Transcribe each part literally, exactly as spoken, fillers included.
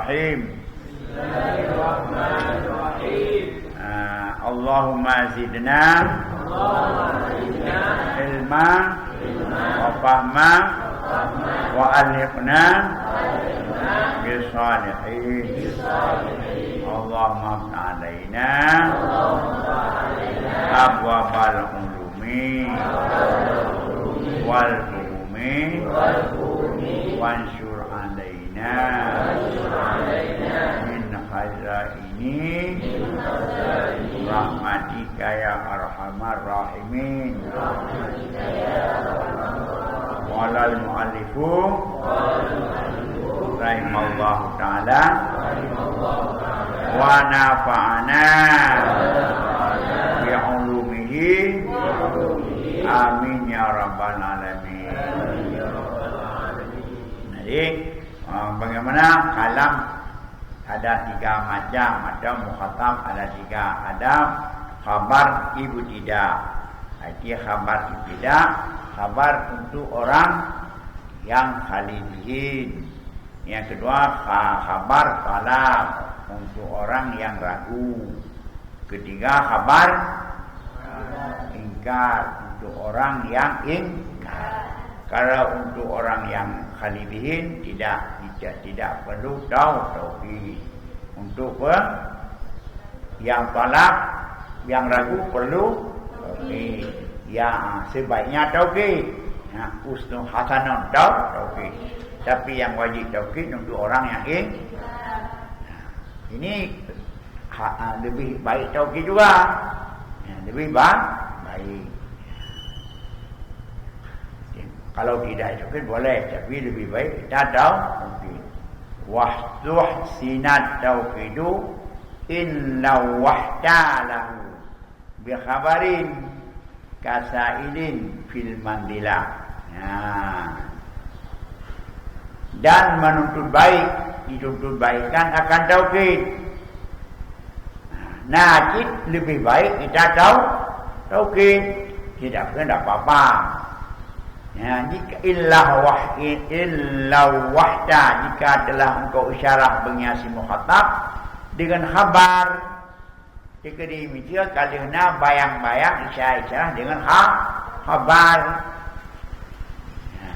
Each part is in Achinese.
Bismillahirrahmanirrahim. Ah, Allahumma zidna ilma wa fahma wa alhiqna bis salihin. Allahumma alaina abwabal ulumi wal ulumi wansyur alaina min khazaini rahmatika ya arhamar rahimin. Qala al-mu'allifu rahimallahu ta'ala wa nafa'ana bi ulumihi, amin ya rabbal alamin. Jadi, ah, bagaimana kalam ada tiga macam, atau mukhatab ada tiga. Ada khabar ibtida. Arti khabar ibtida, khabar untuk orang yang khali bihin. Yang kedua, kha-, khabar talab untuk orang yang ragu. Ketiga, khabar ingkar untuk orang yang ingkar. Kalau untuk orang yang khali bihin, tidak, tidak, tidak perlu tau-, taukid. Untuk pe-, yang talab, yang ragu perlu taukid. Ya, sebaiknya taukid. Nah, husnul hasanah tau-, taukid. Tapi yang wajib taukid untuk orang yang ing-, nah, ini ha, ha, lebih baik taukid juga. Ya, lebih ba-, baik. Kalau tidak taukid boleh, tapi lebih baik kita taukid. Wahtuh sinat taukidu in lawwahta lahu bi khabarin kasailin fil manzilah. Nah. Dan menuntut baik, dituntut baik kan akan taukid. Nah, cit lebih baik kita tau-, taukid. Tidak pun tidak apa-apa. Ya, jika illah wah-, illah wahda, jika telah engkau isyarah beungiah si mukhatab dengan khabar, Teukeudi miseue ka lheueh na bayang-bayang, isyarah-isyarah deungon ha-, khabar.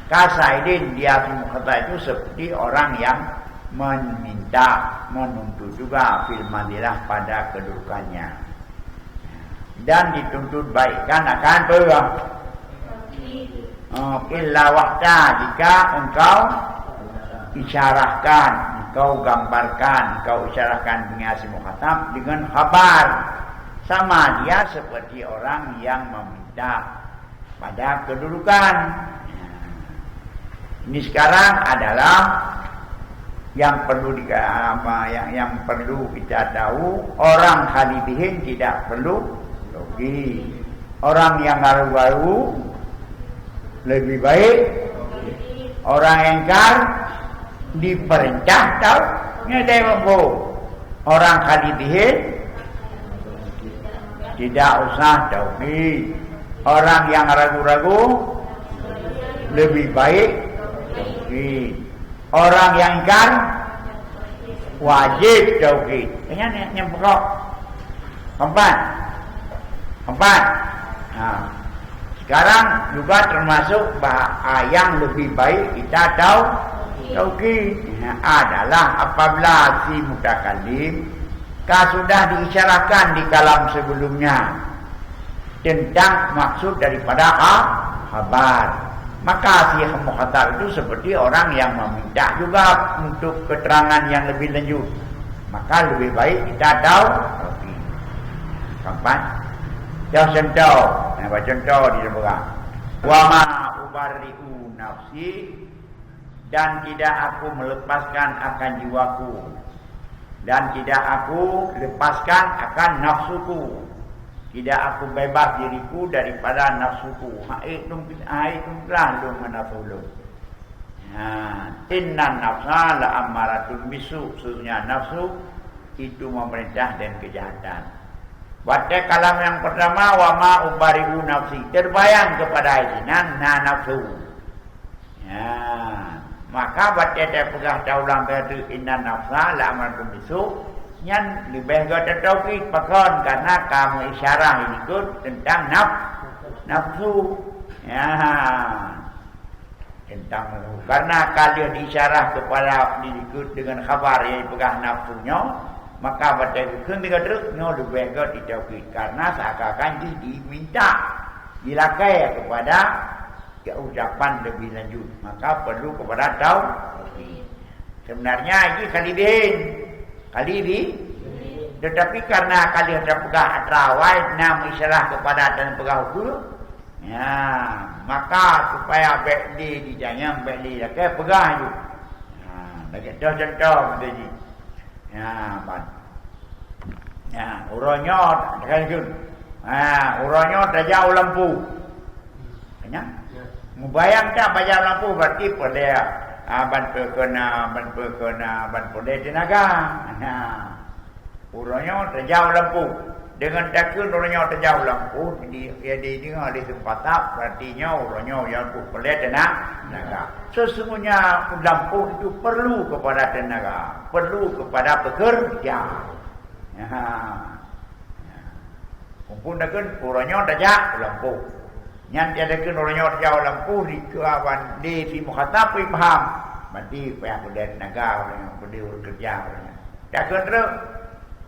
Kasailin, dia si mukhatab itu seperti orang yang meminta, menuntut juga fil manzilah pada kedudukannya. Dan dituntut baikkan akan peue? Eh, illa wahda, jika engkau isyarahkan, engkau gambarkan, engkau isyarahkan beungiah si mukhatab dengan khabar. Sama dia seperti orang yang meminta pada kedudukan. Ini sekarang adalah yang perlu di-, apa, yang, yang perlu kita tahu, orang khali bihin tidak perlu taukid. Orang yang baru-baru lebih baik. Orang ingkar diperintah tau ngeudeh mampu. Orang khali bihin tidak usah taukid. Orang yang ragu-ragu lebih baik taukid. Orang yang ingkar wajib taukid. Ingat, ingat, ingat pokok. Keempat. Keempat. Ha. Sekarang juga termasuk bah-, ah, yang lebih baik kita tau-, taukid. Ha, adalah apabila si mutakallim ka sudah diisyarahkan di kalam sebelumnya tentang maksud daripada ha-, khabar. Maka si mukhatab itu seperti orang yang meminta juga untuk keterangan yang lebih lanjut. Maka lebih baik kita tau-, taukid. Keempat. Contoh, nah, contoh di sebelah. Wa ma ubarri'u nafsi, dan tidak aku melepaskan akan jiwaku, dan tidak aku lepaskan akan nafsuku. Tidak aku bebas diriku daripada nafsuku. Hai tum-, hai tum telah lôn ngon nafsu lôn. Ha, innan nafsa la ammaratun bisu, sesungguhnya nafsu itu memerintah dengan kejahatan. Watée kalam yang pertama, wa ma ubari'u nafsi, terbayang kepada sinan na nafsu. Ya, Maka watée tapeugah taulang teuh inna nafsa la'amaratun bisu, nyan leubeh gét tataukid pakon, karena ka meuisyarah likot teuntang naf-, nafsu. Ya. Teuntang nafsu. Karena ka lheueh diisyarah keupada likot deungon khabar nyang peugah nafsu nyoe, maka watée geukheun teuka treuk nyoe leubeh gét ditaukid, karena seakan-akan jih diminta, dilakée keupada ya, ucapan lebih lanjut, maka perlu kepada tau-, taukid. Sebenarnya ini khalidin, khalidi, tetapi karena ka lheueh tapeugah atra awai, na meuisyarah keupada dan peugah ukeue, ya, maka supaya bék lé jitanyong, bék lé lakée peugah ju. Ha, lagée toh contoh tadi. Ya, ban. Ya, uroe nyoe, kan, Jun? Ha, uroe nyoe tajak u lampôh. Kan? Ya. Mubayang tak bajak u lampôh, berarti peureulée, ah, ban peukeuna, ban peukeuna, ban peureulée teunaga. Ha. Uroe nyoe tajak u lampôh. Deungon takheun uroe nyoe tajak u lampôh, di, ya, di, di, di seumpatap, berarti nyoe uroe nyoe u lampôh peureulée teuna-, teunaga. Sesungguhnya u lampôh itu perlu kepada tenaga, perlu kepada pekerja. Ya. Mumpung takheun uroe nyoe tajak u lampôh. Nyan dia takheun uroe nyoe tajak u lampôh, dikeue awan di si mukhatab pih paham. Berarti payah peureulée teunaga uroe nyoe, peureulée ureuëng keureuja uroe nyoe. Takheun treuk,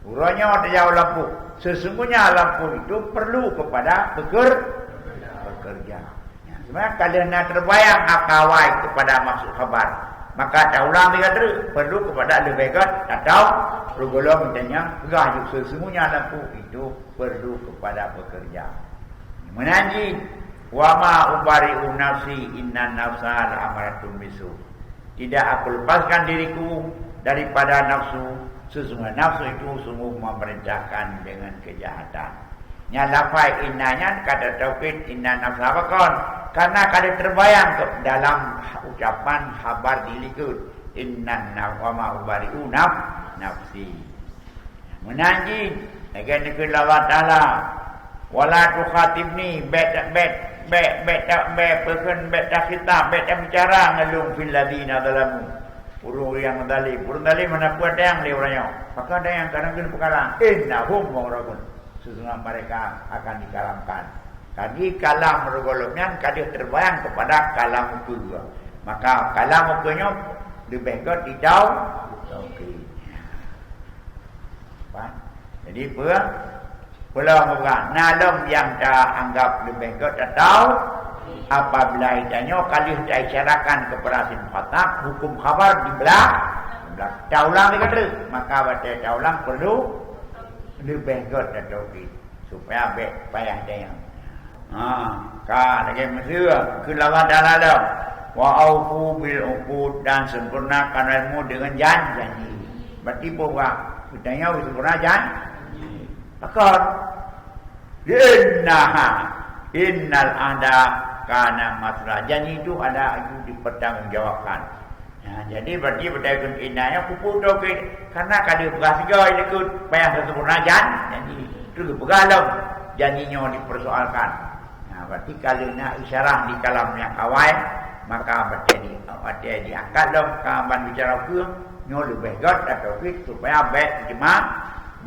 uroe nyoe tajak u lampôh. Sesungguhnya lampôh itu perlu kepada peker-, pekerja. Ya, sebenarnya ka lheueh na terbayang atra awai kepada maksud khabar, maka taulang teuka treuk perlu kepada leubeh gét atau rugolom tanyong peugah ju sesungguhnya lampôh itu perlu kepada pekerja. Meunan jih, wa ma ubari'u nafsi innan nafsa la'amaratun bisu. Tidak aku lepaskan diriku daripada nafsu, sesungguhnya nafsu itu sungguh memerintahkan dengan kejahatan. Nyan lafai inna nyan kata taukid inna nafsa pakon, karena kada terbayang ke dalam ucapan khabar di likot, inna nafsa ma ubari'u naf-, nafsi. Meunan jih, lagée neukheun Allah Taala, "Wala tukhatibni," bék, bék, bék, bék ta-, bék peukheun, bék takhitab, bék tabicara ngon lôn, "fil ladzina zalamu." Ureuëng nyang zalim. Ureuëng zalim hana peue tanyong lé ureuëng nyoe. Pakon tanyong, kadang kheun peukara. "Innahum mughraqun." Sesungguhnya mereka akan dikalamkan. Jadi kalam rugolom nyan ka deuh terbayang kepada kalam ukeue. Maka kalam ukeue nyoe leubeh gét ditau-, taukid. Faham? Jadi, peue? Peue lom bukan? Na lom nyang taanggap leubeh gét atau apabila tanyoe ka lheueh taisyarakan keupada si mukhatab, huköm khabar diblah-, diblah-, taulang lé gata, maka watée taulang perlu leubeh gét atau taukid, supaya bék payah tanyong. Ha, ka lagée miseue keu lawan dalam, "Wa aufu bil uqud," dan sempurnakan ilmu dengan jan-, janji. Berarti peue bukan? Geutanyoe sempurna janji. Pakon? Innaha, innal ahda kana mas'ula. Janji itu ada itu dipertanggungjawabkan. Ya, jadi berarti berdasarkan inna ya pupuk tauhid. Karena ka dipeugah tiga itu payah sempurna jan-, janji. Itu dipeugah lom janji nyoe dipersoalkan. Nah, berarti kalau na isyarah di kalam nyang awai, maka berarti di, berarti diangkat lom kaban bicara huköm, nyoe leubeh gét atau taukid supaya bék cuma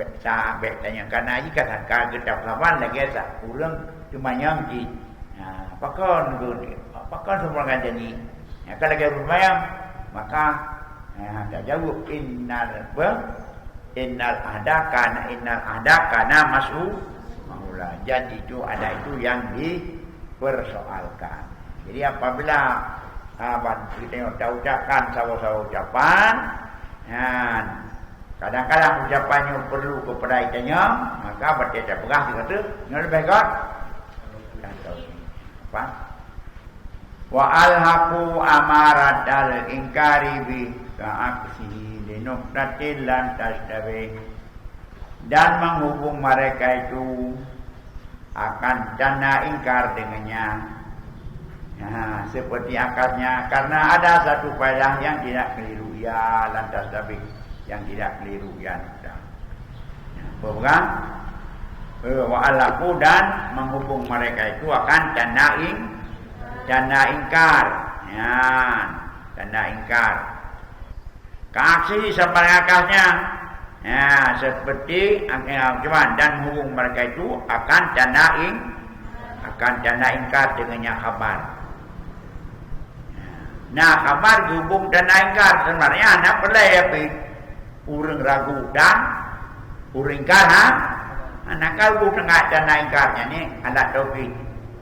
bék sa-, bék tanyong kana jih ka sangka geutab saban lagée sa ureuëng teumanyong jih. Nah, pakon geuh, pakon seumeurangkan janji. Nyang ka lagée beureumayang, maka, eh, tajaweueb innal, apa? Innal ahda kana, innal ahda kana mas'u-, mas'ula. Janji itu ada itu yang dipersoalkan. Jadi apabila, ah, ban-, kita taucapkan saboh-saboh ucapan, nah, kadang-kadang ucapan nyoe perlu keupada itanyong, maka berarti tapeugah kata, nyoe leubeh gét. Contoh. Apa? Wa alhaqu amaratal inkari bi ka'aksihi li nuqtatin lam tastabih. Dan menghubung mereka itu akan tanda ingkar dengannya. Nah, seperti akasnya, karena ada satu faedah yang tidak keliru ia, lam tastabih, yang tidak keliru ia. Apa bukan? Eh, wa alhaqu, dan menghubung mereka itu akan tanda ing-, tanda ingkar. Ya. Tanda ingkar. Kaaksi saban akhasnya, ya, seperti, eh, cuman, dan menghubung mereka itu akan tanda ing-, akan tanda ingkar dengannya khabar. Nah, khabar geuhubung tanda ingkar, sebenarnya hana peureulèe, tapi ureuëng ragu dan ureuëng ingkar, ha? Hana ka geuhubung tanda ingkar, nyan ni alat taukid.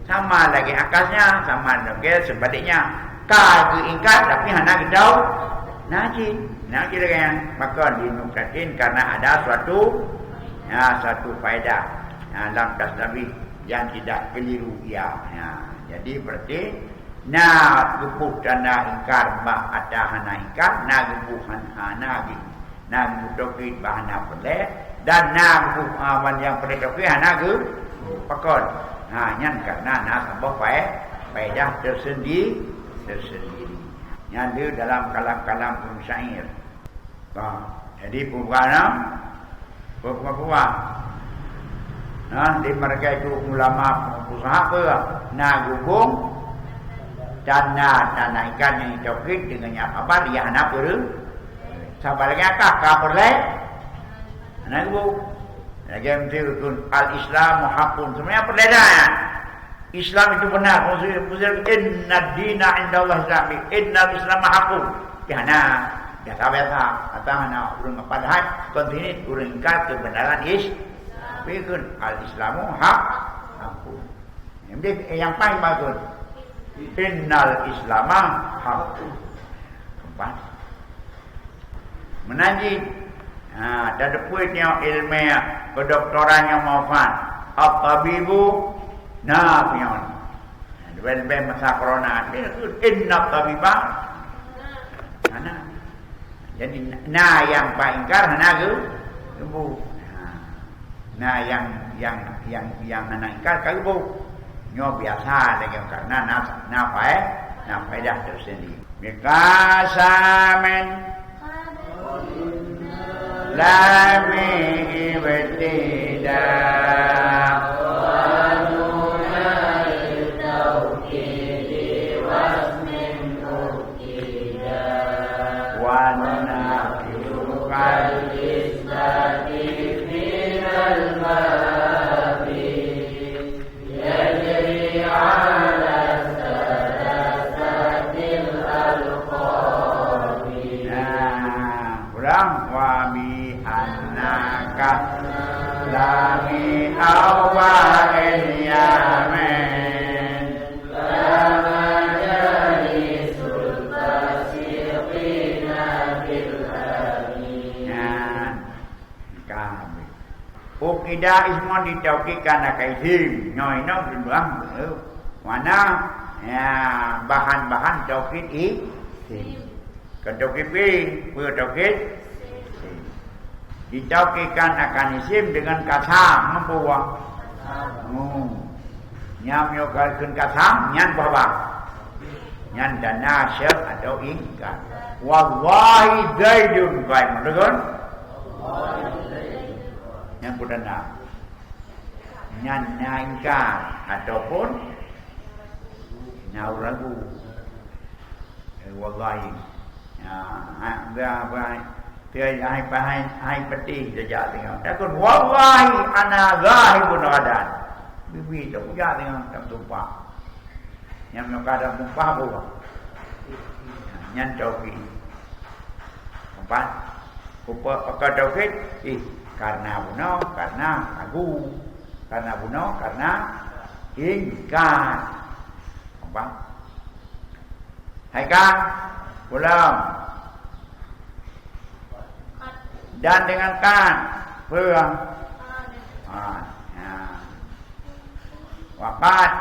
Sama lagèe akhasnya, sama lagèe sebaliknya. Ka geuingkar tapi hana geutau. Nah, cit. Nah, cit lagèe nyan. Maka linuktatin karena ada suatu, ya, suatu faedah, ya, lam tastabih yang tidak keliru ia. Ya, jadi berarti na geuboh tanda ingkar bak ata hana ingkar, na geuboh han-, hana geu-, na geuboh taukid bak hana peureulèe, dan na geuboh aman nyang peureulèe taukid hana geu-, pakon. Ha, nyan karena na saboh fae-, faedah tersendiri, tersendiri. Nyan le dalam kalam-kalam ureuëng syair. Ha, jadi peue buka na? Peue, peue, peue. Nah, di mereka itu ulama pengusaha apa? Na gubung tanda, tanda ikan yang ditaukid dengan nyak kabar, ya hana peureulee. Saban lagèe ka, ka peureulèe. Hana gubung. Lagèe meuti kheun, "Al-Islamu haqqun." Sebenarnya peureulèe dah, ya. Islam itu benar. Maksudnya, maksudnya, "Inna dina indallahi Islam." "Innal Islama haqqun." Ya, nah, biasa-biasa. Atau hana ureuëng padahai, kon sini ureuëng ingkar kebenaran Is-, tapi kan, "Al-Islamu haq, haqqun." Yang, yang paling bagus. "Innal Islama haqqun." Empat. Meunan jih, ha, tateupeue nyoe iéleumé kedoktoran nyang meuwafat, "At-tabibu nafi'un." Leubeh-leubeh masa corona, "Inna tabiba." Hana. Jadi, na nyang paingkar hana geu-, geubu. Ha. Na nyang, nyang, nyang, nyang hana ingkar ka geubu. Nyoe biasa lagèe karena na, na fae-, na faedah tersendiri. Bikasamin lami ibtida. Wa nafi'u kal isbati minal babi. Yajri ala salasatil alqabi. Nah, ulang. Wa bi annaka lami awwa'il yamin. Kama jari sulfasiqina bil amin. Nah, Ka habéh. Ukida ismon ditaukidkan akan isim. Nyoe inong teumbang. Mana, ya, bahan-bahan taukid isim. Kon taukid fi'il, peue taukid? Isim. Ditaukidkan akan isim dengan kasam, membuang. Hmm. Nyam yo ka kheun kasam, nyan bah-bah. Nyan dan nasyab atau ingkar. Wallahi Zaidun qaim. Betul kan? Nyan pun dan na. Nyan na ingkar ataupun na ragu. Eh, wallahi. Ya, ha, ba, ba, teuai hai, hai, hai peutih jajak tengok. Takut, "Wallahi ana zahibun ghadan." Bibi tu kujak tengok, tak tumpah. Nyang meuka dan tumpah buah. Nyan tauhid. Empat. Upa-, pakon tauhid? Ih, karena bunoe, karena ragu. Karena bunoe, karena ingkar. Empat. Hai kan? Pulang. Dan dengan kan. Pulang. Ha, ya. Wa qad.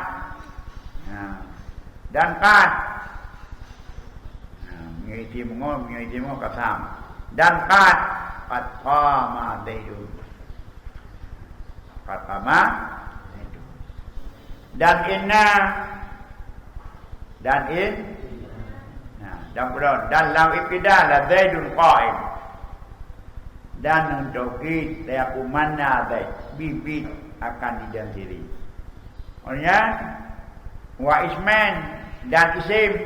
Ya. Dan qad. Ya, meunyoe isim beungoh, meunyoe isim beungoh kasam. Dan qad. Qad qama Zaidun. Qad qama Zaidun. Dan inna. Dan in-, nah, dan pulang. Dan lam ibtida la Zaidun qaim. Dan untuk kita manna Zaid, bibi akan didansiri. Maksudnya, wa ismin, dan isim.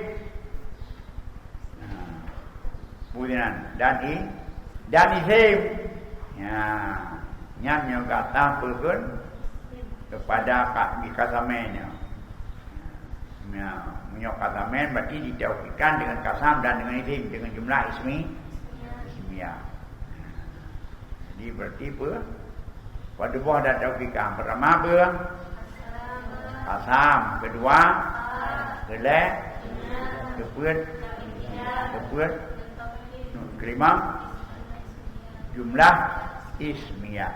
Kemudian dan i dan isim. Ya, nyan nyoe gata peukon kepada ka di kasamen nyoe. Ya, meunyoe kasamen berarti ditaukikan dengan kasam dan dengan isim, dengan jumlah ismi, ismiyah. Jadi berarti apa? Padubah dan taukikan. Pertama apa? Kasam. Kedua, keulhèe, keupeuet, keupeuet, kelima, jumlah ismiyah.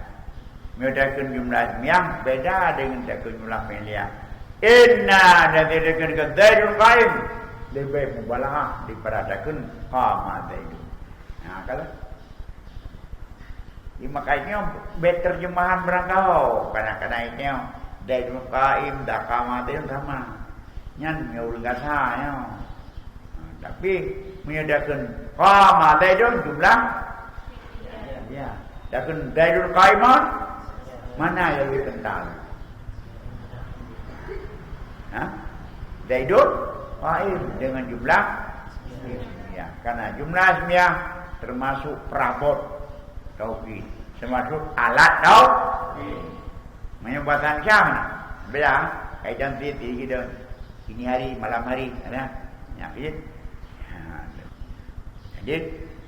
Meunyoe takheun jumlah ismiyah beda dengan takheun jumlah fi'liyah. Inna, dan takheun Zaidun qaim, leubeh mubalaghah daripada takheun qama Zaidun. Nah, kalau di maka itu bèk terjemahan beurangkaho, kadang-kadang itu Zaidun qaim, qama Zaidun sama. Nyan nyoe ureueng gasa nyoe. Ha, tapi meunyoe takheun qama Zaidun jumlah, ya. Takheun Zaidun qaiman, mana yang lebih kental? Ha? Zaidun qaim dengan jumlah ismiyah. Karena jumlah ismiyah termasuk perabot taukid, termasuk alat taukid. Meunyoe bahasa Indonesia mana? Beda. Kaitan siti kita ini hari, malam hari, ada. Nyan keuh. Ha. Jadi,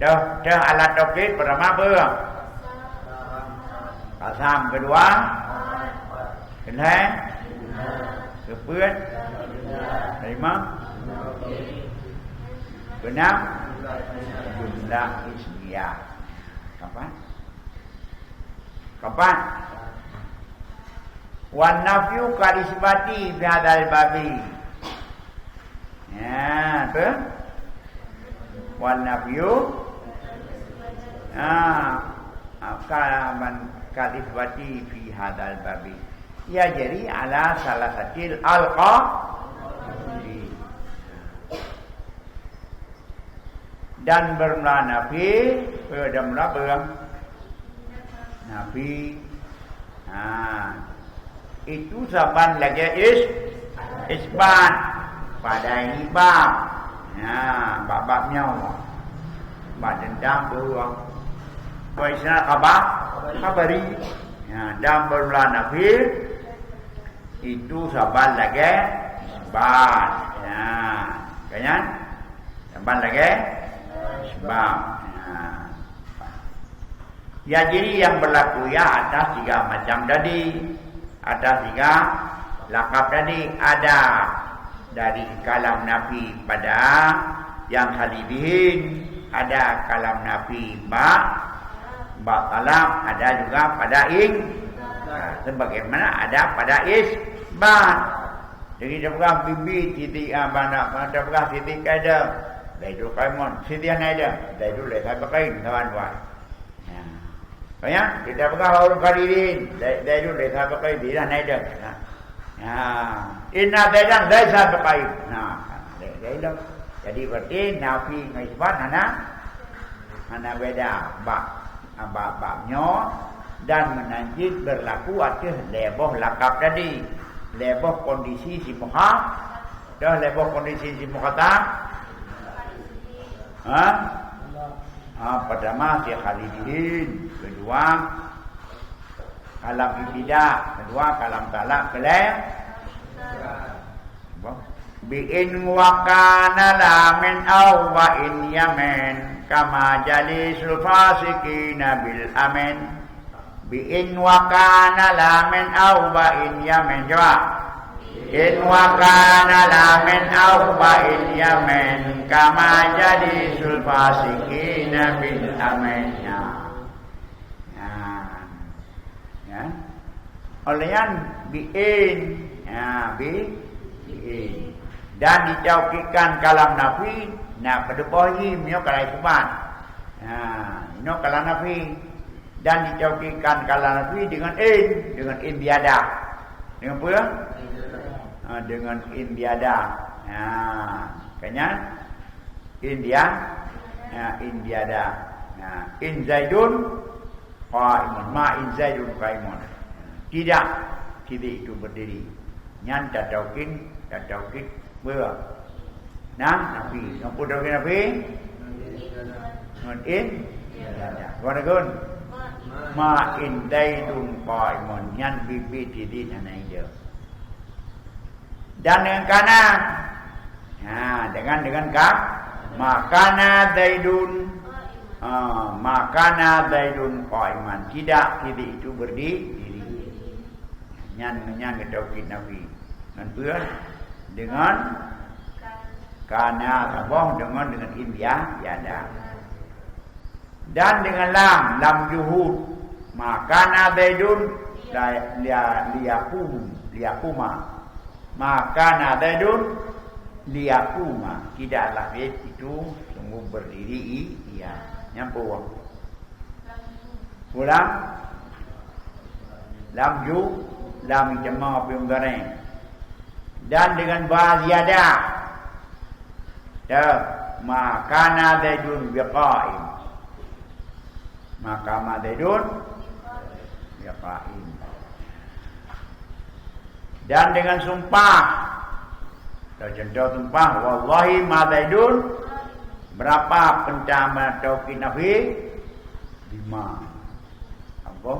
dah, dah alat taukid pertama apa? Kasam. Kedua, keulhèe, keupeuet, kelima, keenam, jumlah ismiyah. Apa? Keempat. Wan nafyu kal isbati fi hadzal babi. Ya, tu. Wan nafyu, ah, kal, kal isbati fi hadzal babi. Ya, jadi ala salasatil alqa. Dan bermula nafi, eh, dan mula apa? Nafi. Ha. Itu saban lagèe is, isbat pada ini bab. Ha, bab-bab nyoe. Bab tentang bahwa, bahwa istilah khabar, khabari. Ha, dan bermula nafi, itu saban lagèe isbat. Ya, kan? Saban lagèe isbat. Ya. Ya, jadi yang berlaku ya atas tiga macam tadi. Atas tiga lakab tadi ada dari kalam nafi pada yang khali bihin, ada kalam nafi ba, ba talab, ada juga pada in. Nah, sebagaimana ada pada isbat. Jadi, tapeugah bibi Siti, ah, bana, tapeugah Siti Kaidah, Zaidul Qaimun, Siti Naidah, Zaidul Laisa Baqain, kawan-kawan. Ya. Banyak, kita peugah ureueng Khalidin, Zai-, Zaidul Laisa Baqain, Siti Naidah. Nah. Ya. Inna Zaidan Laisa Baqain. Nah, Zaidul. Jadi, berarti nafi ngon isbat hana, hana beda. Bak, bak, bak nyoe dan meunan cit berlaku ateueh lhèe boh lakab tadi. Lhèe boh kondisi si mukha-, dah lhèe boh kondisi si mukhatab. Ha? Ha, pertama si khali bihin, kedua kalam ibtida, kedua kalam talab, keulhèe. Bi in wa kana la min au wa in yamin, kama jalisul fasiqina bil amin. Bi in wa kana la min au wa in yamin. Coba. In wa kana la min au wa in yamin, kama jalisul fasiqina bil amin. Ya. Nah. Ya. Oleh nyan, bi in. Ya, bi, bi in. Dan ditaukidkan kalam nafi, na padubah jih meunyoe kalam isbat. Ya, inoe kalam nafi. Dan ditaukidkan kalam nafi dengan in, dengan in ziyadah. Dengan apa? Ha, dengan in ziyadah. Ha, kan nyan? In dia, ya, in ziyadah. Ya, in Zaidun qaimun, ma in Zaidun qaimun. Tidak, tidak itu berdiri. Nyan tataukid, tataukid be. Nah, nafi. Napa taukid nafi? Ngon in, ya, ya. Wan gun. Ma in Zaidun qa'imun, nyan bibi tidin hana ija. Dan dengan kana. Ha, dengan, dengan ka. Ma kana Zaidun. Ha, ma kana Zaidun qa'iman. Tidak tidin itu berdiri. Nyan, nyan geutaukid nafi. Ngon peue? Dengan kana saboh, dengan, dengan in dia, tiada. Dan dengan lam, lam juhud. Ma kana Zaidun la, lia, liyakum, liyakuma. Ma kana Zaidun liyakuma. Tidaklah Zaid itu sungguh berdiri i-, ia. Nyang peue? Ulang. Lam ju, lam ijma pion goreng. Dan dengan ba ziyadah. Ya, ma kana Zaidun biqa'im. Ma kana Zaidun biqa'im. Dan dengan sumpah. Contoh sumpah, wallahi ma Zaidun, berapa pertama taukid nafi? Lima. Apa?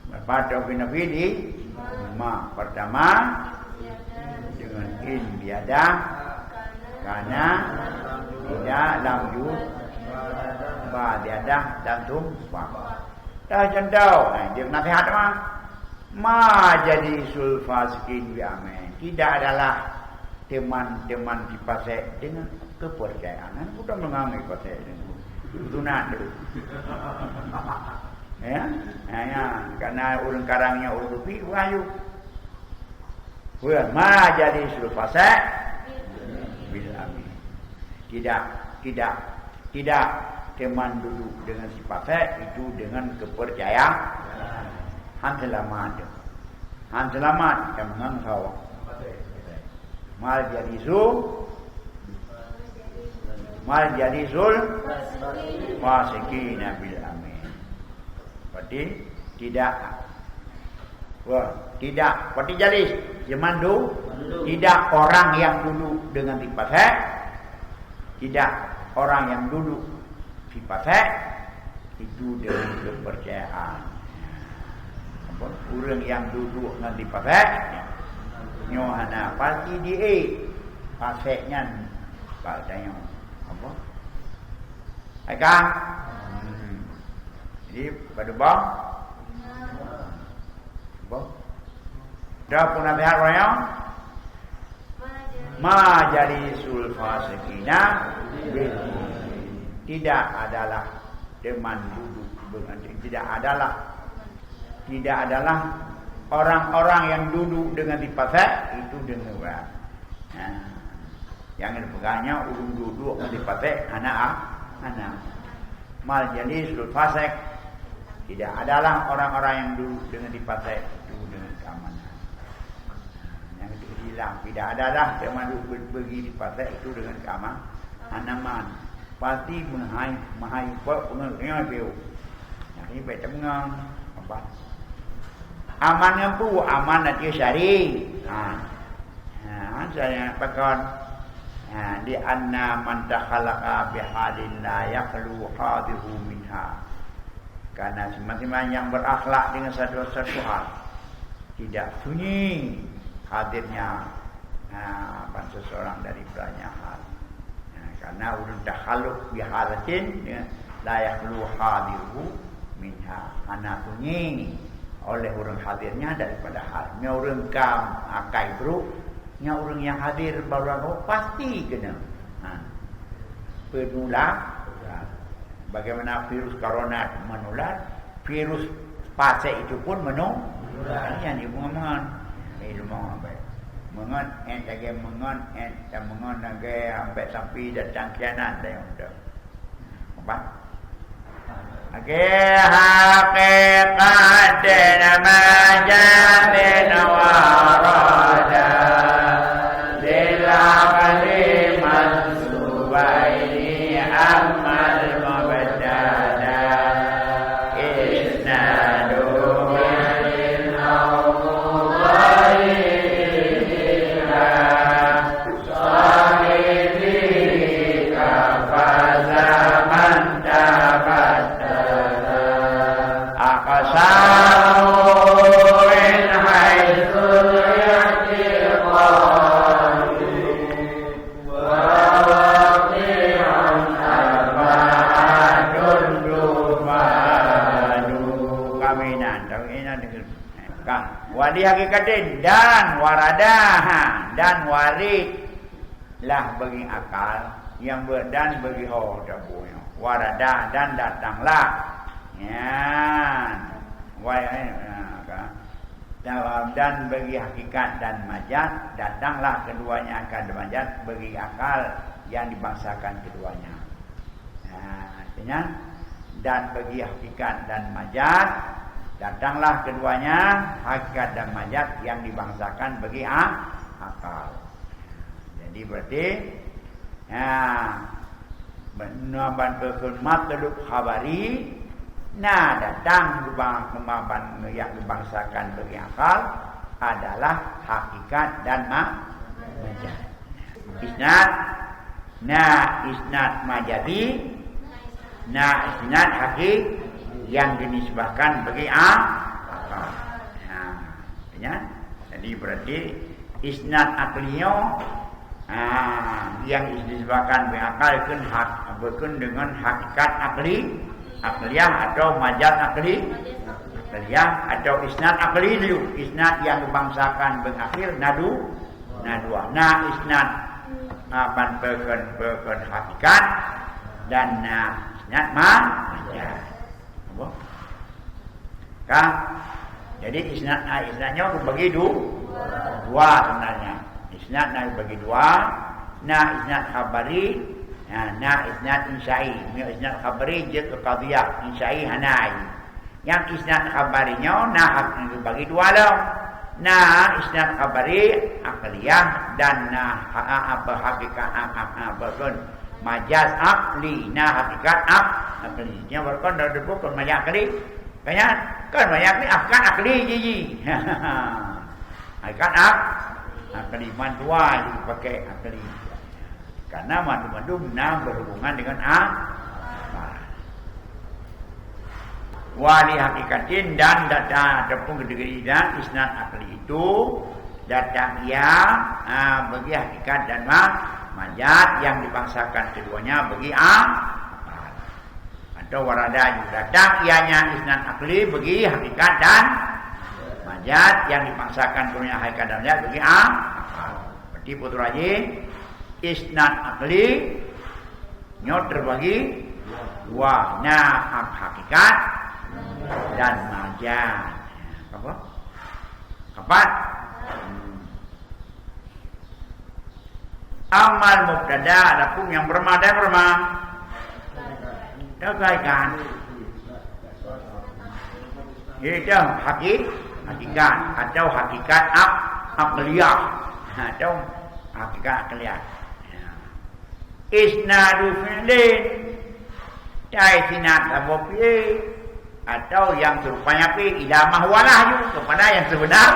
Berapa taukid nafi di? Lima. Pertama, dengan in ziyadah, kana, tidak, lam ju, ba ziyadah, dan sumpah. Dah contoh, eh, dia nasihat mah. Ma jalisul fasiqin bi amin. Tidak adalah teman-teman si fasik dengan kepercayaan. Kan bukan menganggap fasik dengan sunat tu. Ya? Ya, ya. Karena ureuëng karangnya ureuëng kupi, wahyu. Wah, ma jalisul fasiq bil amin. Tidak, tidak, tidak teman duduk dengan si fasik itu dengan kepercayaan. Han selamat. Han selamat, yang menang sawa. Mal jalisu, mal jalisul fasiqina bil amin. Berarti tidak. Wah, tidak. Berarti jalis. Jemandu, tidak orang yang duduk dengan si fasik. Tidak orang yang duduk si fasik itu dengan kepercayaan. Apa? Ureuëng nyang duduek ngon si fasik, nyoe hana pasti di-, eh, fasik nyan bak tanyoe. Apa? Hai ka? Hmm. Jadi, pada bah? Bah? Dah pun nasihat orang nyoe? Ma jalisul fasiqina bil mu'minin. Tidak adalah teman duduk dengan, tidak adalah, tidak adalah orang-orang yang duduk dengan si fasik itu dengan orang. Nah, yang dipeugahnya ureuëng duduk dengan si fasik hana a-, hana. Mal jalisul fasiq, tidak adalah orang-orang yang duduk dengan si fasik itu dengan keamanan. Yang itu hilang, tidak adalah teman duduk be-, bagi si fasik itu dengan keamanan. Anaman, pasti meuhai, meuhai pe-, peungeut nyoe piu. Nah, ini baik teungoh, apa? Aman ngon peue? Aman ateueh syari. Ha. Ha, saya pakon. Ha, di anna man takhallaqa bihalin la yakhlu hadiruhu minha. Karena sima-sima yang berakhlak dengan satu-satu hal, tidak sunyi hadirnya, ha, ban seseorang daripadanya hal. Ha, karena ureuëng takhalluq bihalatin, ya, la yakhlu hadiruhu minha. Hana sunyi oleh ureuëng hadirnya daripada hal. Nyoe ureuëng kam akai brok, nyoe ureuëng nyang hadir baru pasti kena. Ha. Penular. Bagaimana virus corona menular, virus fasik itu pun menu-, menular. Ini yang diumumkan. Ilmu ambek. Mengon, eh, lagi mengon, eh, dan mengon lagi ambek sampai datang kianan dah yang udah. Apa? Lagi hakikat dan majamin warada lil aqli mansubaini ammal mubtada isnadu ilin au mudhari ila sahibi kafaza Inan, tahu inan dengan, kan? Wali hakikatin dan warada, ha, dan warid lah bagi akal, yang ber-, dan bagi ho tabunya. Warada, dan datanglah. Nyan. Wa-, eh, ha, kan? Dan, dan bagi hakikat dan majaz, datanglah keduanya, hakikat dan majaz, bagi akal yang dibangsakan keduanya. Nah, artinya, dan bagi hakikat dan majaz, datanglah keduanya, hakikat dan majaz, yang dibangsakan bagi a-, akal. Jadi berarti, ya, naban peukheun matlub khabari, na datang keuba-, keumaban nyang dibangsakan bagi akal adalah hakikat dan ma-, majaz. Isnad, na isnad majazi, na isnad hakiki yang dinisbahkan bagi a-, akal. Nah, ya. Jadi berarti isnad akli nyoe, ha, yang dinisbahkan bagi akal kheun hak, bukon dengan hakikat akli, akliyah atau majaz akli, akliyah atau isnad akli liu, isnad yang dibangsakan bagi akal na du-, na dua. Na isnad, ha, ban peukheun, peukheun hakikat dan na isnad ma-, majaz. Apa? Kan? Jadi isnad, ah, isnad nyoe bagi du-, dua sebenarnya. Isnad na bagi dua, na isnad khabari, na, na isnad insya'i. Nyoe isnad khabari jeuet keu qadhiyah, insya'i hana. Nyang isnad khabari nyoe na hak bagi dua lom. Na isnad khabari akliyah dan na ha-, apa hakikat, ha-, ha-, apa pun majaz akli, na hakikat ak-, akli. Nyang berkon dah dibukon majaz akli. Kan nyan, kan majaz akli, hakikat akli ji ji. Hakikat ak-, akli, man dua ji pakai akli. Karena mandum-mandum na berhubungan dengan a-, akal. Wali hakikatin dan datang ataupun ketika dan isnad akli itu datang ia, ah, bagi hakikat dan ma-, majaz yang dibangsakan keduanya bagi a-, akal. Atau warada juga datang ianya isnad akli bagi hakikat dan majaz yang dibangsakan keduanya hakikat dan majaz bagi a-, akal. Berarti putra ji, isnad akli nyoe terbagi dua, na hakikat dan majaz. Apa? Empat. Hmm. Amal mubtada, adapun yang berma dan berma. Tahu kan? Itu hakik-, hakikat atau hakikat ak-, akliyah. Ha, atau hakikat akliyah. Ya. Isnadu fi'lin. Cai sinat saboh fi'il. Atau yang serupanya fi'il. Ila ma huwa lahu. Kepada yang sebenar.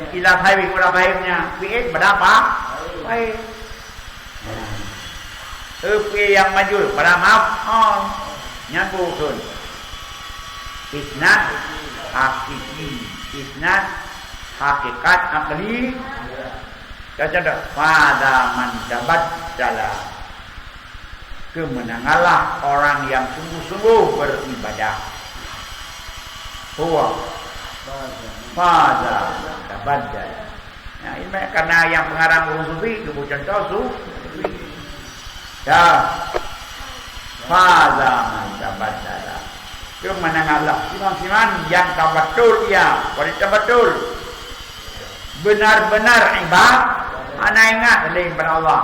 Ila sahibih, kepada sahibnya. Fi'il pada apa? Baik. Fi'il yang majhul pada maf'ul. Nyambung sun. Isnad hakiki. Isnad hakikat akli. Contoh, faza man tabaddala. Kemenanganlah orang yang sungguh-sungguh beribadah. Huwa faza man tabaddala. Nah, ini karena yang pengarang ureuëng sufi, itu contoh sufi. Ya. Faza man tabaddala. Kemenanganlah siman-siman yang tabattul ia, berarti tabattul. Benar-benar ibadah, hana ingat lé bak Allah.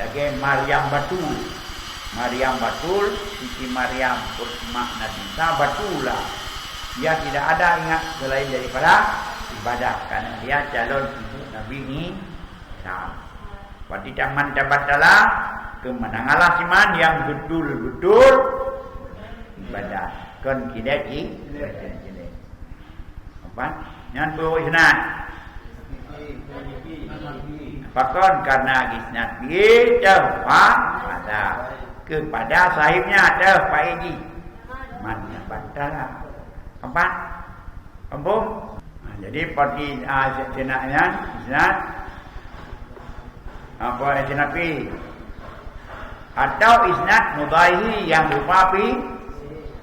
Lagée Maryam Batul. Maryam Batul, Siti Maryam, putri Nabi Isa, Batulah. Dia tidak ada ingat selain daripada ibadah, karena dia calon ibu Nabi Isa. Berarti taman tabatala, kemenanganlah siman yang betul-betul ibadah. Kon kilat ji, kilat. Apa? Nyan peue isnad. Pakon karena isnad bi teufa ada kepada sahibnya teufa ji. Man batala. Apa? Apa? Ha, jadi parti, ah, isnad, isnad. Apa isnad fi? Atau isnad mudhaihi yang berupa fi,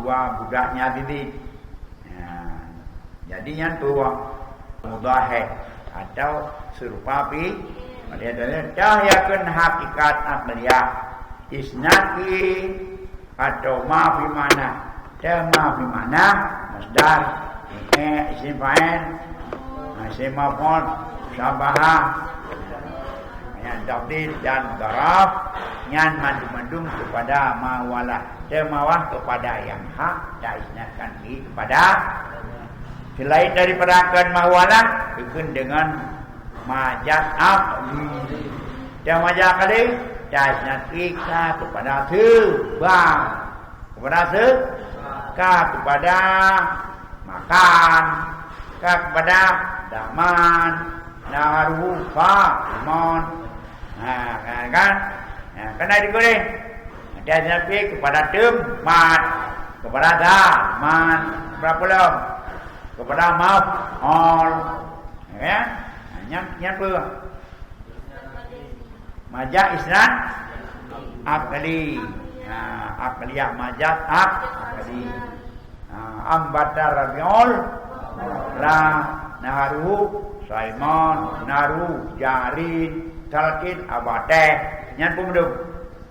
dua budaknya bibi. Nah, jadi nyan tuwah mudhahek atau serupa pi. Dia tahyakun hakikat akliyah. Isnad fi atau ma fi mana. Dia ma fi mana masdar. Eh, isim fa'il. Isim maf'ul, syabaha. Yang tafdil dan daraf, nyan mandum-mandum kepada ma wala. Teumawah kepada yang hak, taisnadkan diri kepada selain daripada akan ma wala, ikun dengan majaz akli. Dan majaz akli, taisnadkan kepada sebab. Kepada se-, ka kepada makan, ka kepada zaman, naharuhu fa, iman. Ha, kan, kan? Ha, kena dikuréh. Dia sampai kepada tempat, kepada zaman, kepada pulang, kepada maf'ul. Ya? Ha, nyan, nyan apa? Majaz isnad akli. Ha, akliyah majaz ak-, akli. Ha, ambata Rabiul la naharuhu saiman naru jarin talqin abateh. Nyan pun belum.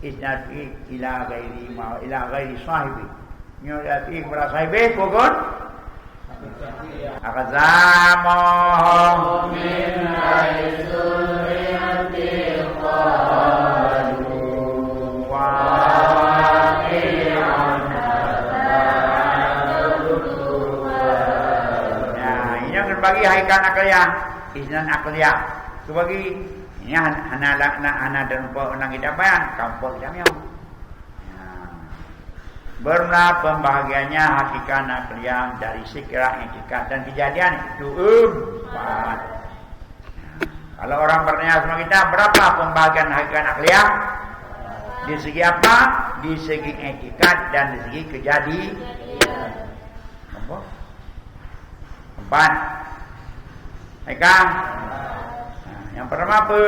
Isnad ila ghairi ma, ila ghairi sahibi. Nyoe berarti kepada sahibi pokon. Aqsamuhum min haitsu i'tiqaduhum waqi'un. Nah, ini yang terbagi hakikat akliyah, isnad akliyah. Terbagi, ini hana, hana, hana, hana dan empat orang kita bayan, kampung kita nyoe. Nah, bermula pembahagiannya hakikat akliyah dari sekira etikat dan kejadian itu empat. Nah, kalau orang bertanya sama kita, berapa pembahagian hakikat akliyah? Di segi apa? Di segi etikat dan di segi kejadi-, apa? Empat. Haikal. Nah, yang pertama apa?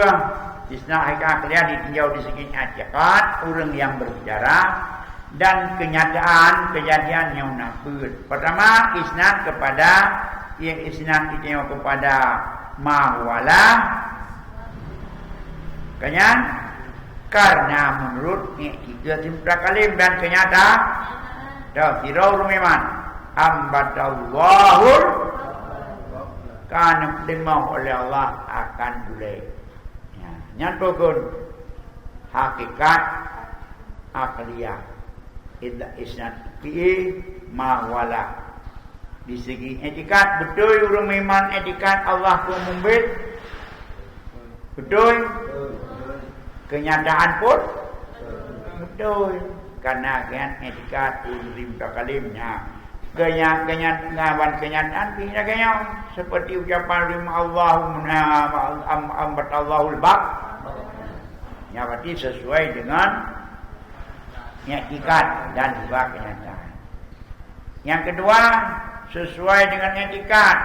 Isnad haikal kalian ditinjau di segi i'tiqad, ureuëng yang berbicara, dan kenyataan kejadian yang nakut. Pertama, isnad kepada, ia isnad itu kepada ma wala. Kenyan, karena menurut i'tiqad mutakalim dan kenyata, dah kira ureuëng iman. Ambatallahul, kan diteumah oleh Allah akan buléh. Ya, nyan pokon hakikat akliyah. Id-, isnad fi'i ma wala. Di segi etikat, beutôi ureuëng meuiman etikat Allah pun mumbit? Beutôi? Kenyataan pun? Beutôi. Karena kan etikat ureuëng mutakalim nyan. Kenya-, kenya-, ngawan kenyataan pih lagée nyoe. Seperti ucapan ureuëng Allahumma am-, am-, ambatallahul bak. Yang berarti sesuai dengan etikat dan juga kenyataan. Yang kedua, sesuai dengan etikat.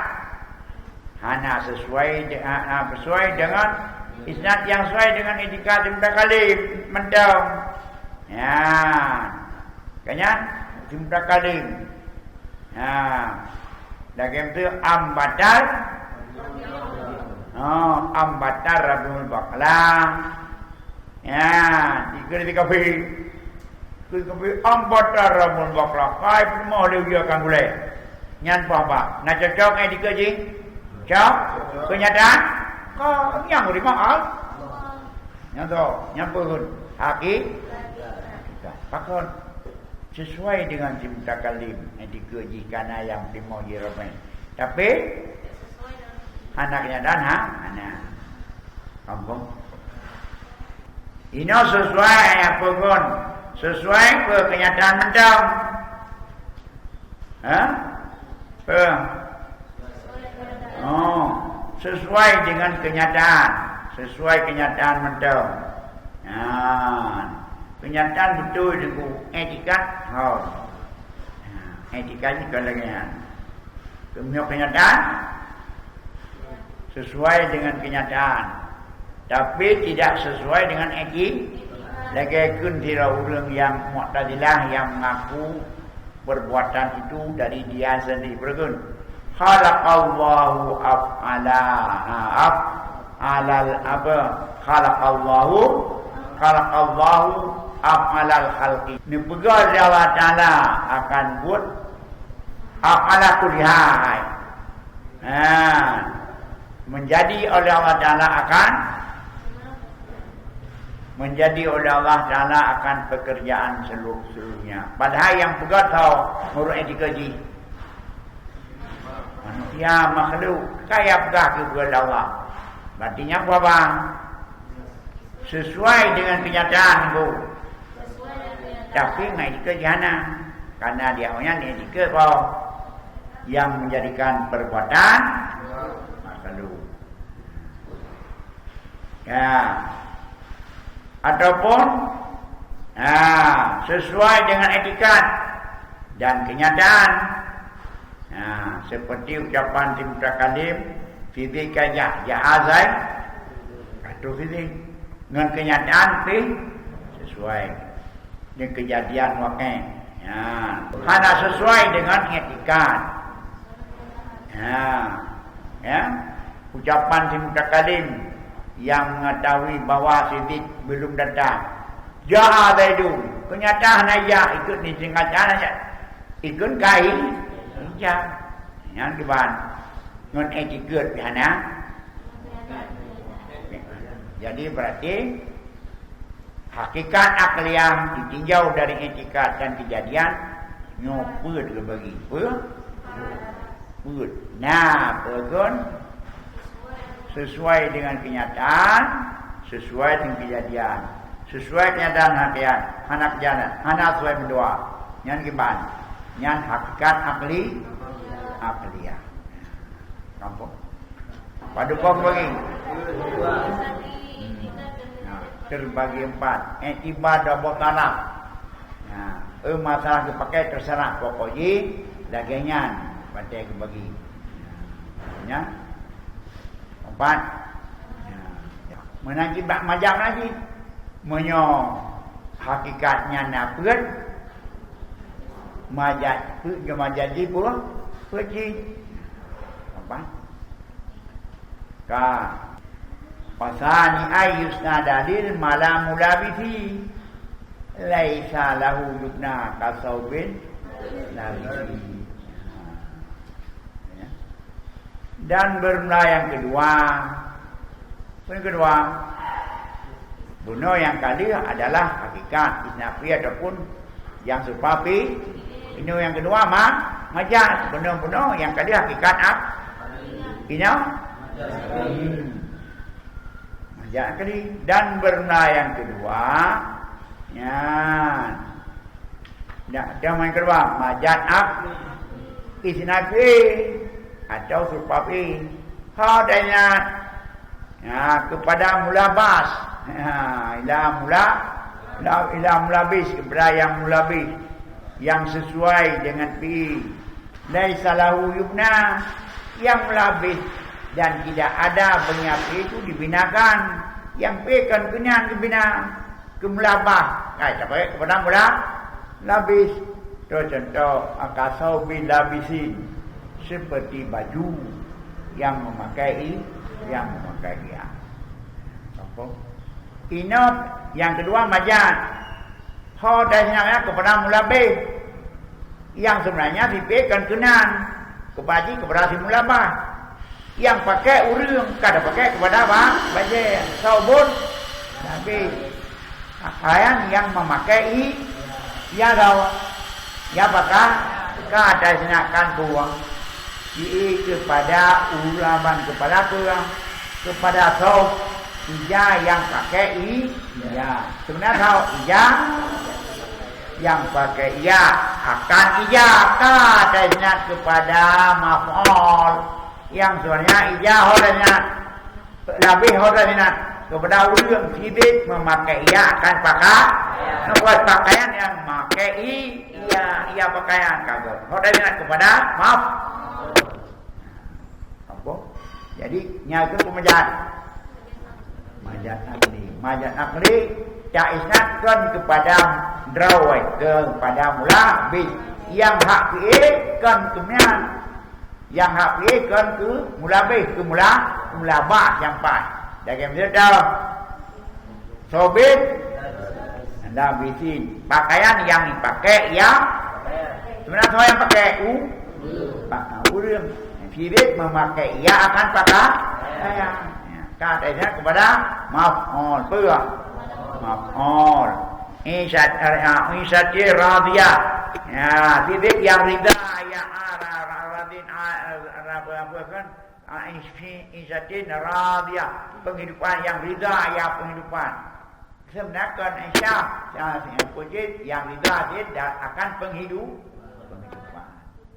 Hana sesuai de-, ha, ha, sesuai dengan isnad yang sesuai dengan etikat mutakalim mantong. Ya. Kan nyan? Mutakalim. Ya. Lagée tu ambatar. Oh, ambatar Rabiul Baqla. Ya, tiga dari tiga puluh. Keu keubi ambat ramun bakla kai peurumoh lé uya kan gulai. Nyan bah-bah. Na cocok eh dikeue jih? Cok? Keunyataan? Ka nyang rimong al. Nyan tu, nyan pun. Haki? Pakon? Sesuai dengan si mutakallim, eh dikeue jih kana nyang peurumoh jih ramai. Tapi, hana keunyataan, ha? Hana. Kampung. Inoe sesuai apa kon? Sesuai ke kenyataan mantong? Ha? Pe? Oh, sesuai dengan kenyataan. Sesuai kenyataan mantong. Ha. Kenyataan betul deungon etikat. Ha. Ha, etikat ni kalau dengan Keumiyok keunyataan sesuai dengan keunyataan, tapi tidak sesuai dengan eti-, lagée kheun sidroe ureuëng nyang Mu'tazilah nyang mengaku perbuatan itu dari dia sendiri. Beureugun, "Khalaqallahu af'ala." Ha, af-, alal apa? Khalaqallahu, khalaqallahu af'alal khalqi. Neupeugah lé Allah Taala akan buet af'ala kulli hal. Ha, menjadi oleh Allah Taala akan, menjadi oleh Allah Taala akan pekerjaan seluruh-seluruhnya. Padahal nyang peugah tho meureuek etika jih. Manusia makhluk kaya peugah keu Allah. Berarti nyan peue bang? Sesuai dengan kenyataan tu. Tapi ngai dikeue jahanam. Karena dia punya ni dikeue kau yang menjadikan perbuatan makhluk. Ya. Ataupun, ha, sesuai dengan etikat dan kenyataan. Ha, seperti ucapan si mutakalim, fizik ka ja, ja azai, atau fizik. Ngon kenyataan pih sesuai. Ngon kejadian wakil. Ha, hana sesuai dengan etikat. Ha, ya. Ucapan si mutakalim yang mengetahui bahwa si Zaid belum datang. Jaa Zaidun. Kenyataan hana ya, ikut ni kenyataan hana ya. Ikut kai, ya. Yang kiban. Ngon etiket di hana. Jadi berarti hakikat akliyah ditinjau dari etikat dan kejadian nyoe peuet geubagi. Peuet? Peuet. Nah, peuet kon sesuai dengan kenyataan, sesuai dengan kejadian. Sesuai kenyataan hakikat, hana kejadian, hana sesuai meudoa. Nyan kiban. Nyan hakikat akli, akliyah. Nampak? Padum boh bagi? Hmm. Nah, terbagi empat. Iktibar dua boh tanah. Nah, eh, masalah dipakai terserah. Pokok jih lagée nyan batée geubagi. Nyan. Empat. Nah. Meunan cit bak majak lagi. Meunyoe hakikat nyan na peuet, majak peuet, majak jih peuet, peuet jih. Empat. Ka. Wasani ay yusna dalil mala mulabisi. Laisa lahu yubna kasaubin labisi. Ya. Dan bermula yang kedua. Yang kedua, bunoe nyang ka lheueh adalah hakikat isnafi ataupun yang serupa pi. Inoe nyang kedua ma-, majaz. Bunoe-bunoe nyang ka lheueh hakikat ap-, inoe? Hmm. Majaz kali. Dan bermula yang kedua, nyan. Dak, yang kedua, majaz ap-, isnafi atau serupa pi. Ha, dan ingat. Ya, kepada mulabas. Ya, ila mula, ila, ila mulabis, kepada yang mulabis, yang sesuai dengan fi'il. Laisa lahu yubna, yang mulabis, dan tidak ada bagi fi'il itu dibinakan. Yang fi'il kan keunan dibina, keumulabas. Hai, tapakai kepada mula, labis. Tu contoh, akasau bin labisin. Seperti baju yang memakai i-, yang memakai ia. Apa? Ingat, yang kedua majaz. Ho dan nyan keupada mulabeh. Nyang seubeunanya sifeut kon keunan, keupada jih keupada si mulabah. Nyang pakai ureuëng ka tapakai keupada ba-, bajée, saubon, labeh. Pakaian nyang meumakai i-, ija tau. Ija pakaian ka taisinakan puang. Di keupada ulaban keupada peue? Keupada saub. Ija nyang pakai i-, ija. Seubeuna saub ija nyang pakai ija, akan ija ka taisinakan keupada maf'ul. Nyang seubeunanya ija ho taisinakan. Labeh ho taisinakan keupada ureuëng sifeut meumakai ija akan paka-, meubuet pakaian nyang makai i-, ija, ija pakaian ka geuh. Ho taisinakan keupada maf-, Apa? Jadi, nyan keuh peumajat. Majat akli. Majat akli, taisnad kon keupada droe, keupada mulabeh. Nyang hak fi'il kon keu nyan. Nyang hak fi'il kon keu mulabeh, keu mula-, mulabah nyang paih. Lagée miseue tau. Saubin labisin. Pakaian nyang dipakai, ya. Seubeuna soe nyang pakai? U-, pa-, ureuëng. Sifeut meumakai ija akan paka-, pakaian. Ya. Ka taisnad keupada maf'ul. Peue? Maf'ul. Isyat-, ah, isyatir radiyah. Ya, sifeut nyang rida, ya, ah, ra-, ra-, radin, ah, ra-, apa, apa kan? Ah, isy-, isyatin radiyah, penghidupan yang rida, ya, penghidupan. Seubeuna kon Isa, ya, ya, peue cit nyang rida cit dan akan penghidu-, penghidupan.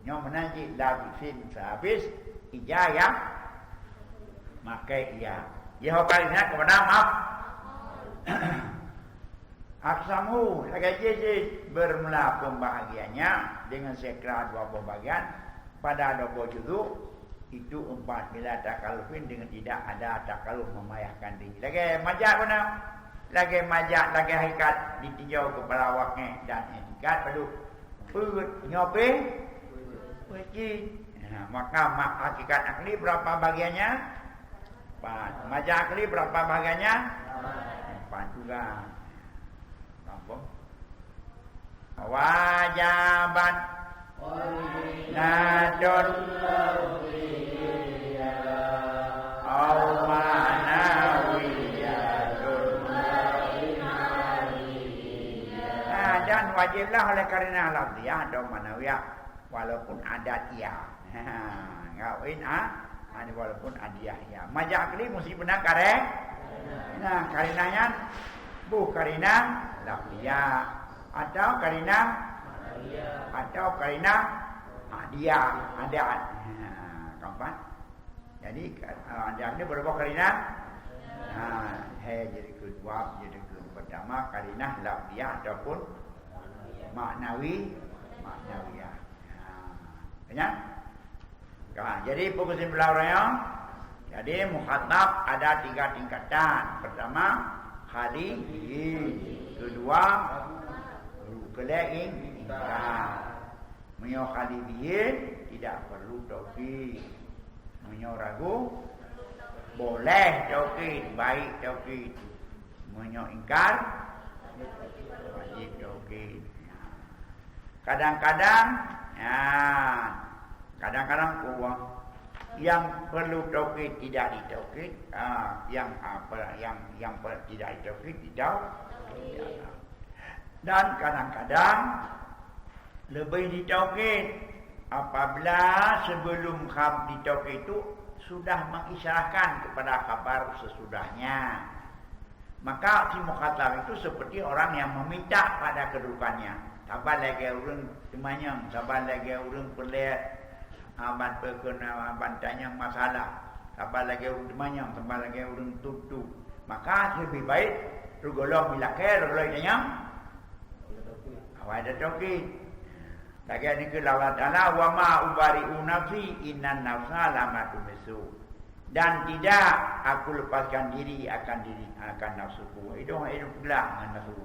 Nyoe meunan cit labisin sehabis ija nyang makai ija. Yehova ingat keupada maf-, Aqsamu, lagée jih, jih bermula pembahagiannya dengan sekira dua boh bagian pada dua boh juzuk, itu empat bila takalufin dengan tidak ada takaluf memayahkan diri. Lagée majak beuna, lagée majak, lagée hakikat ditinjau keupada wakil dan etikat padub. Peuet nyoe pih, peuet cit. Nah, maka ma-, hakikat akli berapa bagiannya? Empat. Majak akli berapa bagiannya? Empat juga. Gampang. Wajabat. Natun. Au ma'nawiyatun. Ah, dan wajiblah oleh karena lafziah atau ma'nawiyah. Walaupun adatiah. Ha, ngawin, ah, ah, walaupun adatiah. Majak akli mesti beuna kare-, nah, karinah nyan, boh karinah lafziah atau karinah, atau karinah adatiah, adat. Ha, keempat. Jadi, ka-, ah, adat ni berapa karinah? Ha, hai jadi kedua, jadi ke pertama karinah lafziah ataupun maknawi, maknawiyah. Ha, kenyang? Ha, jadi, peue keusimpulan uroe nyoe? Jadi, mukhatab ada tiga tingkatan. Pertama, khali bihi. Kedua, keulai ing-, ingkar. Meunyoe khali bihi, tidak perlu taukid. Meunyoe ragu, boleh taukid, baik taukid. Meunyoe ingkar, wajib taukid. Kadang-kadang, ya, kadang-kadang uang yang perlu taukid tidak ditaukid, ah, yang apa, yang, yang per-, tidak ditaukid, ditaukid. Dan kadang-kadang lebih ditaukid apabila sebelum khab-, ditaukid itu sudah mengisyarahkan kepada khabar sesudahnya. Maka si mukhatab itu seperti orang yang meminta pada kedudukannya. Saban lagée ureuëng teumanyong, saban lagée ureuëng peureulée, ah, ban peukon, ah, ban tanyong masalah. Saban lagée ureuëng teumanyong, saban lagée ureuëng tutu. Maka lebih baik rugolom ilakée, rugolom itanyong. Awai ada taukid. Lagée nyan keuh Allah Taala, "Wa ma ubari'u nafsi, innan nafsa la'ammaratun bisu." Dan tidak aku lepaskan diri akan diri, akan nafsuku. Idong, idong pula ngon nafsu.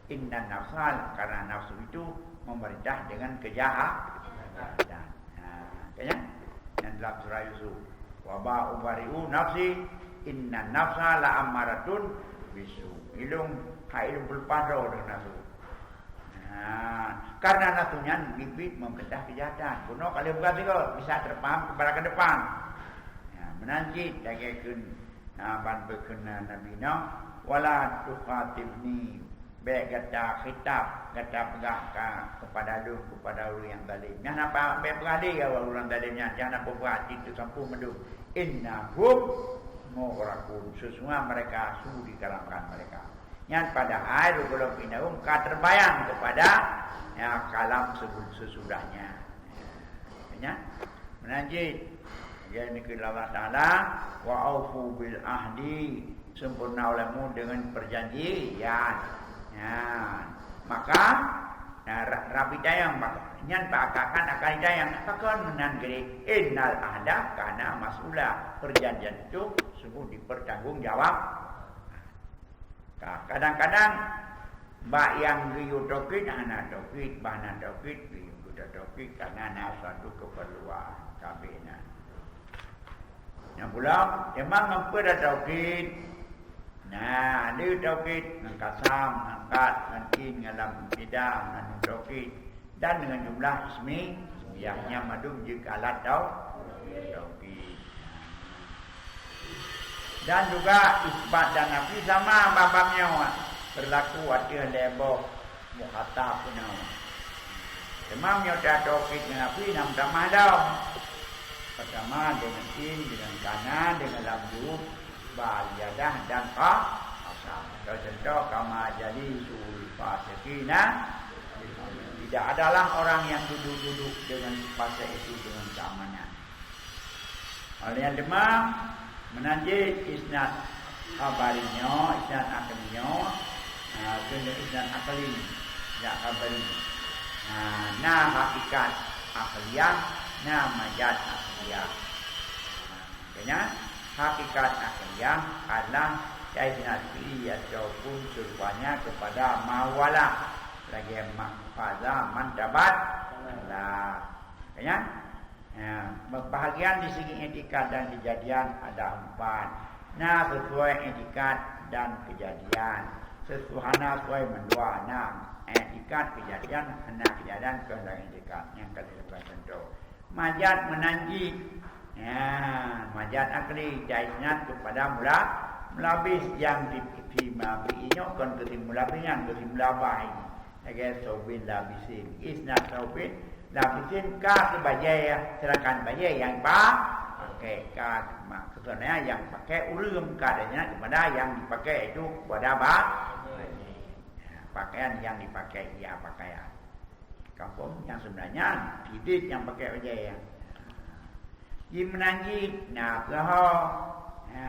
Innan nafsa, karena nafsu itu memerintah dengan kejaha-, kejahatan. Ha, kan nyan? Nyan dalam surah Yusuf. "Wa ma ubari'u nafsi, innan nafsa la'ammaratun bisu." Ilong, hai ilong peuleupah droe deungon nafsu. Ha, karena nafsu nyan bit-bit memerintah kejahatan. Bunoe ka lheueh buka sigoe, bisa terpaham kepada ke depan. Ya, meunan cit lagèe kheun, ha, ban peukheun Nabi Nuh, "Wala tukhatibni." Bèk gata khitab, gata peugah ka, kepada lôn, kepada ureueng nyang zalim. Nyan apa? Bèk peugah lé ya ureueng zalim nyan, jangan peugah, itu sampôh mandum. Innahum mughraqun. Sesungguhnya mereka, sungguh dikalamkan mereka. Nyan padahai rubulun innahum ka terbayang kepada, ya, kalam sebelum sesudahnya. Ya. Meunan cit, lagèe neukheun Allah Taala, "Wa aufu bil ahdi," sempurna olehmu dengan perjanjian. Nyan. Maka, nah, ra-, rapi tayang bak-, nyan bak akan, akan tayang. Pakon meunan geuréh, "Innal ahda kana mas'ula." Perjanjian itu sungguh dipertanggungjawab. Ka, kadang-kadang bak nyang geuyue taukid hana taukid, bah na taukid geuyue taukid karena na suatu keperluan. Ka abéh nyan. Nyang pulang, memang ngon peue taukid? Nah, ada taukid ngon kasam, ngon qad, ngon in, ngon lam ibtidah, ngon nun taukid. Dan dengan jumlah ismi, ismiyah nyang mandum jeuet keu alat tau-, taukid. Dan juga isbat dan nafi sama babak nyoe berlaku ateueh lhèe boh mukhatab nyoe. Teuma meunyoe taukid ngon nafi na meutamah lom. Pertama dengan in, dengan kana, dengan lam jawab, ba ziyadah dan qa-, qasam. Contoh, kama jalisul fasiqina. Tidak adalah orang yang duduk-duduk dengan fasik itu dengan keamanan. Oleh nyan teuma, meunan cit isnad khabari nyoe, isnad aqli nyoe, ha, keuneuk isnad aqli, isnad khabari. Ha, na hakikat aqliyah, na majaz aqliyah. Makanya, hakikat aqliyah adalah kaifiyat fi'li ataupun serupanya kepada ma huwa lah. Lagèe ma faza man tabat lah. Makanya, ya, bahagian di segi itikad dan kejadian ada empat. Na sesuai itikad dan kejadian. Sesuai, hana sesuai mandua. Na itikad, kejadian, hana kejadian, kehendak itikad. Nyang ka lheueh contoh. Majaz meunan cit. Ya, majaz akli, jai ingat kepada mula-, mulabis nyang di, di ma-, di inyoe kon keu si mulabis nyan, keu si mulabah ini. Lagèe saubin labisin. Isnad saubin labisin ka keu bajèe, sedangkan bajèe nyang pa-, pakai ka, maksudnya yang pakai ureueng ka, dan ingat kepada yang dipakai itu kepada ba-, pakaian yang dipakai, ya, pakaian. Kampung nyang sebenarnya, idit nyang pakai bajèe. Ji meunan jih, na peuet ho. Ha,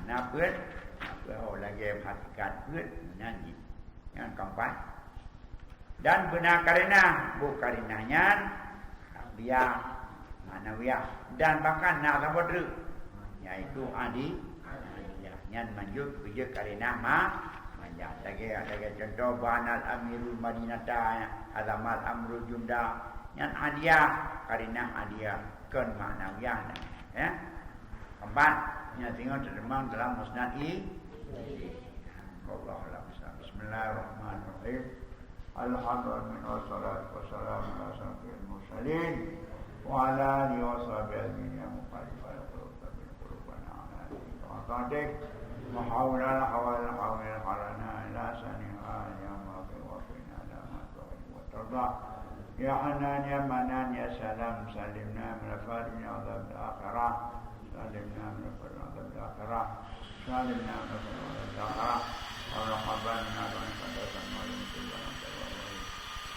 na peuet, na peuet ho lagèe hakikat peuet meunan jih. Nyang keempat. Dan beuna karinah, boh karinah nyan, dia ma'nawiyah. Dan bahkan na saboh treuk, yaitu adi-, adiyah. Nyan manjot peujeuet karinah ma-, majaz. Lagèe, lagèe contoh, banal amirul madinata, azamal amru junda. Nyan adiyah, karinah adiyah. Kon ma'nawiyah nyan, ya. Keempat, nyan singoh teuteumang dalam musnad i-, Wallahu a'lam bishawab. Bismillahirrahmanirrahim. Alhamdulillah, wassalatu wassalamu ala asyrafil mursalin, wa ala alihi wa sahbihi ajma'in. Ya muqallibal qulub, tsabbit qulubana ala dinik wa ta'atik. Wa hawwil hawaijana, hawwil halana ila saniha, ya muwaffiq, waffaqna ila ma tuhibbu wa tarda. Ya Hannan, ya Mannan, ya Salam, salimna min al-fitnati wa adzabil akhirah. Salimna min al-fitnati wa adzabil akhirah. Salimna min al-fitnati wa adzabil akhirah. Allahumma rabbana innaka anta samiul alim.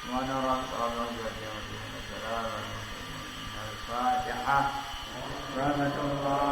Subhana rabbika rabbil izzati amma yasifun. Wa salamun alal mursalin. Al-Fatihah. Rahmatullah.